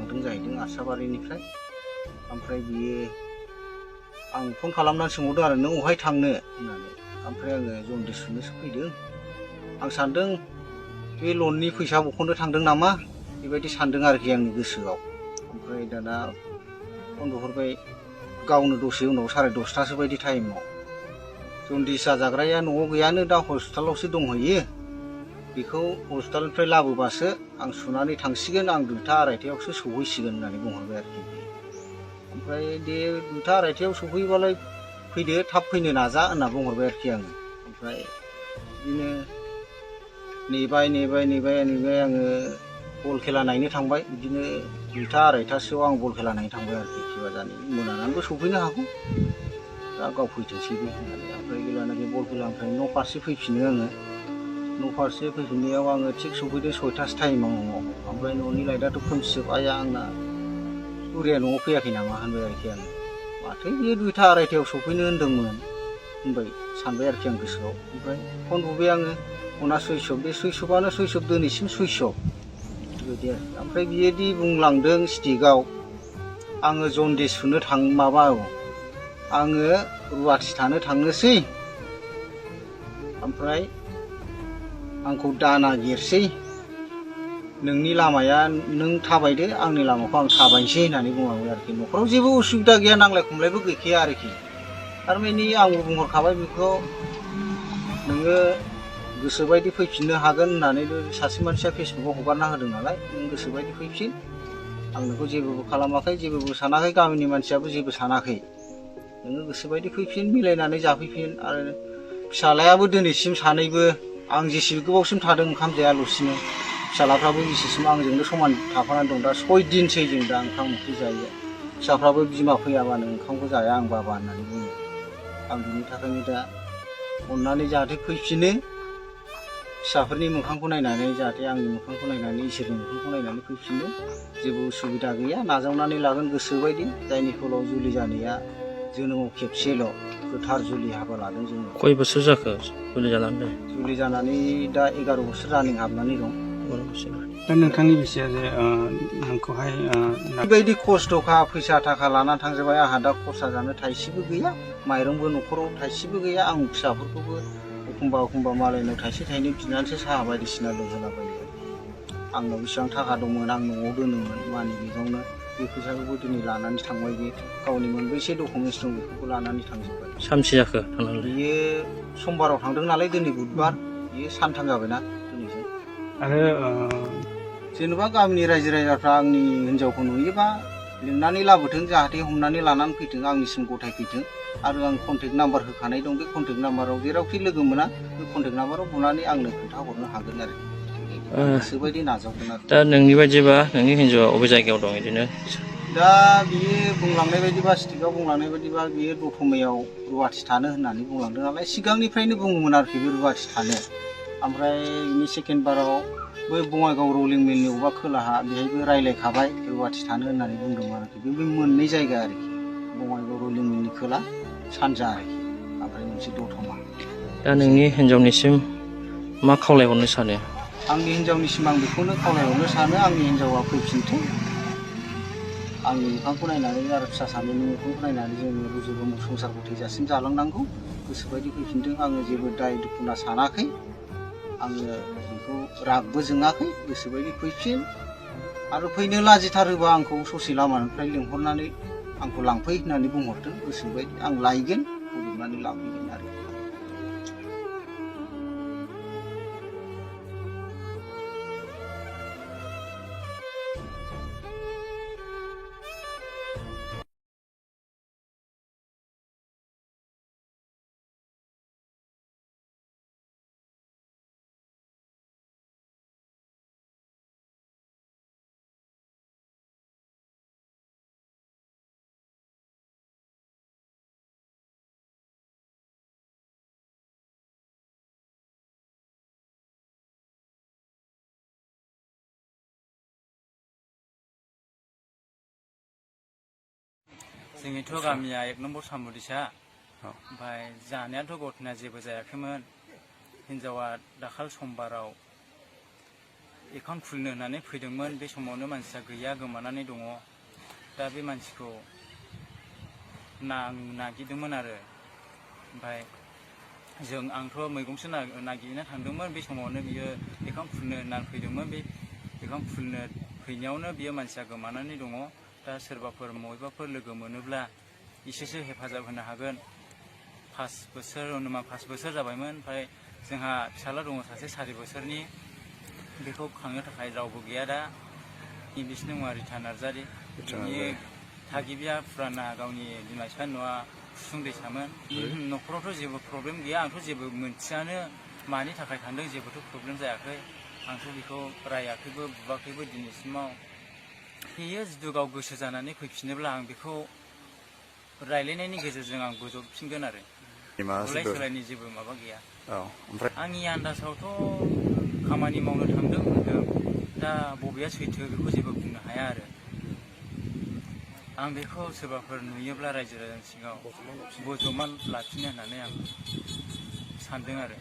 थांदों जाहैदों आरसाबारिनिफ्राय ओमफ्राय बियो आं फन खालामनानै सोंहरदों आरो नों अहाय थांनो होननानै ओमफ्राय आङो जन्दिस सुनोसो फैदों आं सानदों बे लननि फैसा बख'नो थांदों नामा बेबायदि सानदों आरोखि आंनि गोसोआव ओमफ्राय दाना फन हरबाय गावनो दसे उनाव 10:30 बायदि टाइमाव जन्दिस जाजाग्राया न'आव गैयानो दा हस्पिटालावसो दंहैयो बेखौ हस्पिटालनिफ्राय लाबोबासो आं सुनानै थांसिगोन आं 2टा 2:30 सौहैसिगोन होननानै बुंहरबाय आरोखि ओमफ्राय दे 2टा 2:30 सौहैबालाय फैदो थाब फैनो नाजा होनना बुंहरबाय आरोखि आङो ओमफ्राय बिदिनो नेबाय आङो बल खेला नायनो थांबाय बिदिनो 2टा 2:30 आं बल खेला नायनो थांबाय आरोखि खिबाजानि मोनानानैबो सौफैनो हागौ दा गाव फैथोंसैबो होननानै ओमफ्राय जेब्लानाखि बल खेलानिफ्राय न' फारसे फैफिनो आङो न' फारसे फैफिननायाव आङो थिग सौफैदों 6टासो टाइमाव न'आव ओमफ्राय न'नि लाइटआथ' खोमसिजोब आया आंना बुरिया न'आव फैयाखै नामा होनबाय आरोखि आङो माथो बियो 2टा 2:30 सौफैनो होनदोंमोन होनबाय सानबाय आरोखि आं गोसोआव ओमफ्राय फन बुबाय आङो फना सुइस अफ बे सुइस अफआनो सुइस अफ दिनैसिम सुइस अफ बेबायदि आरोखि ओमफ्राय बियोदि बुंलांदों स्टिकआव आङो जन्दिस सुनो आङो रुवाथि थानो थांनोसै ओमफ्राय आंखौ दा नागिरसै नोंनि लामाया नों थाबायदो आंनि लामाखौ आं थाबायनोसै होननानै बुंलांबाय आरोखि न'खराव जेबो उसुबिदा गैया नांलाय खमलायबो गैखाया आरोखि थारमाने आंबो बुंहरखाबाय बेखौ नोङो गोसोबायदि फैफिननो हागोन होननानै सासे मानसिया फेसबुकाव हगारना होदों नालाय नों गोसोबायदि फैफिन आं नोंखौ जेबोबो खालामाखै जेबोबो सानाखै गामिनि मानसियाबो जेबो सानाखै नोङो गोसोबायदि फैफिन मिलायनानै जाफैफिन आरो फिसालायाबो दिनैसिम सानैबो आं जेसे गोबावसिम थादों ओंखाम जायाल'सिनो फिसालाफ्राबो जेसेसिम आंजोंनो समान थाफानानै दं दा 6 दिनसै जों दा ओंखाम ओंख्रि जायो फिसाफ्राबो बिमा फैयाबानो ओंखामखौ जाया आं बाबा होननानै बुङो आं बिनि थाखायनो दा अननानै जाहाथे फैफिनो फिसाफोरनि मोखांखौ नायनानै जाहाथे आंनि मोखांखौ नायनानै इसोरनि मोखांखौ नायनानै फैफिनो जेबो उसुबिदा गैया नाजावनानै लागोन गोसोबायदि जायनि फलाव जुलि जानाया जोनोमाव खेबसेल' गोथार जुलि हाबा लादों जोङो खय बोसोर जाखो जुलि जानानै दा 11 बोसोर रानिं हाबनानै दं दा नोंथांनि बिसिया जे नोंखौहाय बेबायदि खस्थ'खा फैसा थाखा लानानै थांजोबबाय आंहा दा खरसा जानो थाइसेबो गैया माइरंबो न'खराव थाइसेबो गैया आं फिसाफोरखौबो एखमबा मालायनाव थाइसे थाइनै बिनानैसो साहा बायदिसिना लोंहोलाबायो आंनाव बेसेबां थाखा दंमोन आं न'आव दोनोमोन मानि बेगावनो बे फैसाखौबो दिनै लानानै थांबाय बे गावनि मोनबेसे डकुमेन्टस दं बेखौबो लानानै थांजोब्बाय सानबेसे जाखो थांनानै बियो समबाराव थांदों नालाय दिनै बुधबार बियो सानथाम जाबायना दिनैजों आरो जेनेबा गामिनि रायजो राजाफ्रा आंनि हिन्जावखौ नुयोबा लिंनानै लाबोथों जाहाथे हमनानै लानानै फैथों आंनिसिम गथायफैथों आरो आं कन्टेक्ट नाम्बार होखानाय दं बे कन्टेक्ट नाम्बाराव जेरावखि लोगो मोना बे कन्टेक्ट नाम्बाराव बुनानै आंनो खोन्थाहरनो हागोन आरो गोसोबायदि नाजावगोन आरो दा नोंनि बायदिबा नोंनि हिन्जावा अबे जायगायाव दं बिदिनो दा बियो बुंलांनाय बायदिबा स्टिकआव बुंलांनाय बायदिबा बियो दतमायाव रुवाथि थानो होननानै बुंलांदों नालाय सिगांनिफ्रायनो बुङोमोन आरोखि बे रुवाथि थानो ओमफ्राय बिनि सेकेन्ड बाराव बै बङाइगाव रलिं मिलनि अबेबा खोलाहा बेहायबो रायलायखाबाय रुवाथि थानो होननानै बुंदोंमोन आरोखि बे मोननै जायगा आरोखि बङाइगाव रलिं मिलनि खोला सानजा आरोखि ओमफ्राय मोनसे दतमा दा नोंनि हिन्जावनिसिम मा खावलायहरनो सानो आंनि हिन्जावनिसिम आं बेखौनो खावलायहरनो सानो आंनि हिन्जावा फैफिनथों आंनि मोखांखौ नायनानै आरो फिसा सानैनि मोखांखौ नायनानै जोङो रुजु रुमु संसारखौ थैजासिम जालांनांगौ गोसोबायदि फैफिनदों आङो जेबो दाय दुखुना सानाखै आङो बेखौ रागबो जोङाखै गोसोबायदि फैफिन आरो फैनो लाजिथारोबा आंखौ ससे लामानिफ्राय लिंहरनानै आंखौ लांफै होननानै बुंहरदों गोसोबायदि आं लायगोन बजबनानै लांफैगोन आरो जोंनिथ' गामिया 1 नम्बर सामुदिसा ओमफ्राय जानायाथ' गथना जेबो जायाखैमोन हिन्जावा दाखाल समबाराव एकाउन्ट खुलिनो होननानै फैदोंमोन बे समावनो मानसिया गैया गोमानानै दङ दा बे मानसिखौ नागिरदोंमोन आरो ओमफ्राय आंथ' मैगंसो नागिरनो थांदोंमोन बे समावनो बियो एकाउन्ट खुलिनो होननानै फैदोंमोन बे एकाउन्ट खुलिनो फैनायावनो बियो मानसिया गोमानानै दङ दा सोरबाफोर बबेबाफोर लोगो मोनोब्ला इसोरसो हेफाजाब होनो हागोन 5 बोसोर अनुमान 5 बोसोर जाबायमोन ओमफ्राय जोंहा फिसाला दङ सासे 4 बोसोरनि बेखौ खांनो थाखाय रावबो गैया दा बिसिनि मुङा रिता नार्जारि बिनि थागिबिया फुराना गावनि बिमा बिफानि न'आ कुसुं दैसामोन न'खरावथ' जेबो प्रब्लेम गैया आंथ' जेबो मोनथियानो मानि थाखाय थांदों जेबोथ' प्रब्लेम जायाखै आंथ' बेखौ रायाखैबो बुवाखैबो दिनैसिमाव बेयो जिथु गाव गोसो जानानै फैफिनोब्ला आं बेखौ रायलायनायनि गेजेरजों आं बोजबफिनगोन आरो बुलाय सोलायनि जेबो माबा गैया आंनि आन्दाजावथ' खामानि मावनो थांदों होनदों दा बबेया सैथो बेखौ जेबो बुंनो हाया आरो आं बेखौ सोरबाफोर नुयोब्ला रायजो राजानि सिगाङाव बजबना लाखिनो होननानै आं सानदों आरो